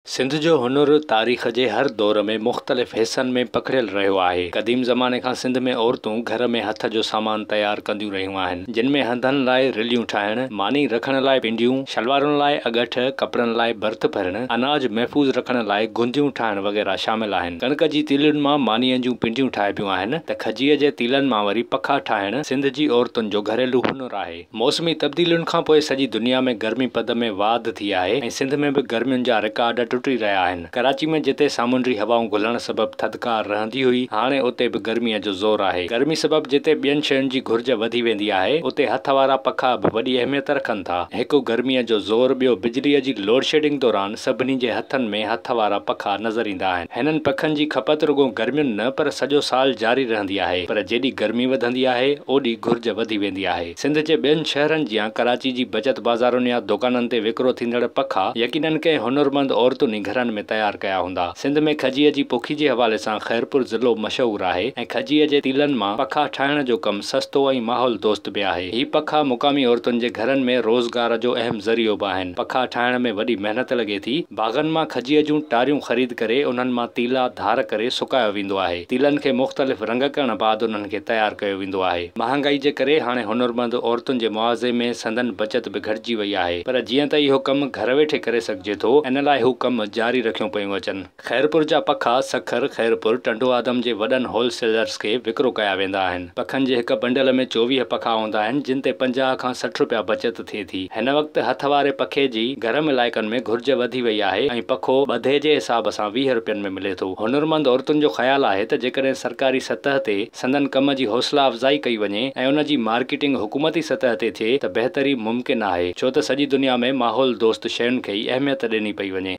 سنڌ جو هنر تاريخ جي هر دور ۾ مختلف حصن ۾ پکڙيل رهيو آهي. قديم زماني کان سنڌ ۾ عورتون گهر ۾ هٿ جو سامان تيار ڪنديون رهيون آهن، جن ۾ هنڌن لاء رليون ٺاهڻ، ماني رکڻ لاء پنڊيون، شلوارن لاء اڳٺ، ڪپڙن لاء ڀرت ڀرڻ، اناج محفوظ رکڻ لاء گنديون ٺاهڻ وغيره شامل آهن. ڪڻڪ جي تيلين مان مانيء جون پنڊيون ٺاهبيون آهن ته کجيء جي تيلن مان وري پکا ٺاهڻ سنڌ جي عورتن جو گهريلو هنر آهي. موسمي تبديلين کان پوء سڄي دنيا ۾ گرمي پد ۾ واڌ ٿي آهي ۽ سنڌ ۾ به گرمين جا رڪارڊ ٽٽي رهيا آهن. ڪراچي ۾ جتي سامونڊي هوائون گهلڻ سبب ٿڌڪار رهندي هئي، هاڻي اتي به گرميء جو زور آهي. گرمي سبب جتي ٻين شين جي گهرج وڌي ويندي آهي، اتي هٿ وارا پکا به وڏي اهميت رکن ٿا. هڪ گرميء جو زور ٻيو بجليء جي لوڊشيڊنگ دوران سڀني جي هٿن ۾ هٿ وارا پکا نظر ايندا آهن. هنن پکن جي کپت رڳو گرمين نه پر سڄو سال جاري رهندي آهي، پر جيڏي گرمي وڌندي آهي، اوڏي گهرج وڌي ويندي آهي. سنڌ جي ٻين شهرن جيان ڪراچي جي بچت بازارن يا دوڪانن تي وڪرو ٿيندڙ پکا يقينن ڪنهن هنرمند عورتن ئي گهرن ۾ تيار ڪيا هوندا. سنڌ ۾ کجيء جي پوکي جي حوالي سان خيرپور ضلعو مشهور آهي ۽ کجيء جي تيلن مان پکا ٺاهڻ جو ڪم سستو ۽ ماحول دوست به آهي. هي پکا مقامي عورتن جي گهرن ۾ روزگار جو اهم ذريعو به آهن. پکا ٺاهڻ ۾ وڏي محنت لڳي ٿي. باغن مان کجيء جون ٽاريون خريد ڪري انهن مان تيلا ڌار ڪري سڪايو ويندو آهي. تيلن کي مختلف رنگ ڪرڻ بعد انهن کي تيار ڪيو ويندو آهي. مهانگائي جي ڪري هاڻي هنرمند عورتن جي معاوضي ۾ سندن بچت به گهٽجي وئي آهي پر جيئن ته اهو ڪم گهر ويٺي ڪري سگهجي ٿو ان لاء هو ڪم جاري رکيون پيون اچن. خيرپور جا پکا سکر، خيرپور، ٽنڊو آدم جي وڏن هول سيلرز کي وڪرو ڪيا ويندا آهن. پکن جي هڪ بنڊل ۾ 24 پکا هوندا آهن جن تي 50 کان 60 رپيا بچت ٿئي ٿي. هن وقت هٿ واري پکي جي گرم علائقن ۾ گهرج وڌي وئي آهي ۽ پکو ٻڌي جي حساب سان 20 رپين ۾ ملي ٿو. هنرمند عورتن جو خيال آهي ته جيڪڏهن سرڪاري سطح تي سندن ڪم جي حوصلا افزائي ڪئي وڃي ۽ ان جي مارڪيٽنگ حڪومتي سطح تي ٿئي ته بهتري ممڪن آهي ڇو ته سڄي دنيا ۾ ماحول دوست شين کي ئي اهميت ڏني پئي وڃي.